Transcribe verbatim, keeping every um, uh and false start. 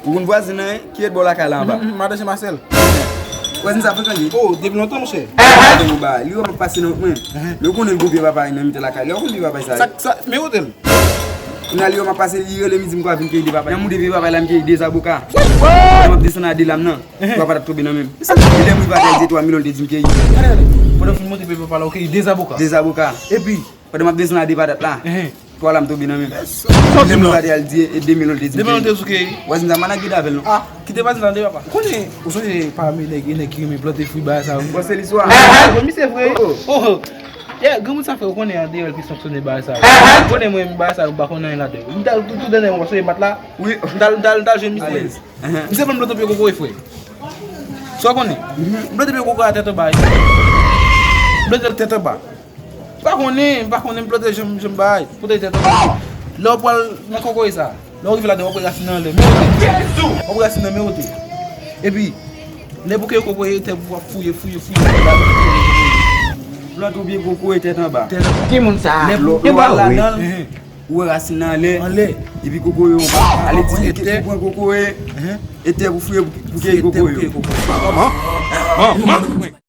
Ou konn vwazin nan, wi, ki ret bò lakay la anba? Madan Jean Marcel. Vwazin sa frekan li. Oh, depi lontan, monchè. Madan ou ba, li wè m ap pase nan wout mwen. Men ou konnen l gwo pye papay nan mitan lakay li. Ou konn pye papay sa, wi. Sa, sa, men kote l? Kounye a li wè m ap pase, li rele m, li di m kwa vin keyi de papay. Nan moude pye papay la, m keyi de zaboka. Pandan m ap desann a de lam nan, papay t ap tonbe nan men m. E lè m rive atè, l di twa milyon l te di m keyi. Pandan w fin monte pye papay la, ou keyi de zaboka. De zaboka. Epi? Pandan m ap desann a de patat la, twa lam tonbe nan men m. Sa w di m la? Lè m rive atè a, l di e de milyon l te di m keyi. De milyon l te di w keyi? Vwazin sa, m pa nan grid avè l non. Ah, kite vwazin sa tande, papa. Ou konnen, ou sonje pa mi nèg, nèg ki renmen plante fwi bagay sa yo. Bon, se listwa. Bon, misye vre. Oh, oh. Yeah, granmoun sa fè, ou konnen andeyò l pi fonksyone bagay sa yo. Ou konnen mwen, bagay sa yo, m pa konn anyen ladan yo. M t al tou, tou dènye mwa, sonje m pa t la. Wi. M t al, m t al, m t al jwenn misye. Misye ban m plante pye kokoye, frè. Sa w konnen? M plante pye kokoye a tèt anba. M plante l tèt anba. M pa konnen, m pa konnen m plante jan, jan m bay. Pote tèt anba. Lè w pral nan kokoye sa, lè w rive ladan, w ap wè rasin nan anlè. Men wote. W ap wè rasin nan men wote. Epi, lè pou keyi kokoye, tè pou w ap fouye, fouye, fouye. Plante yon pye kokoye tèt anba. Tèt anba. Ki moun sa? Lè pou, lè w al ladan l, ou wè rasin nan anlè. Anlè. Epi kokoye yo ale di ke pou pran kokoye. E tè pou fouye pou, pou keyi kokoye yo. Kòman?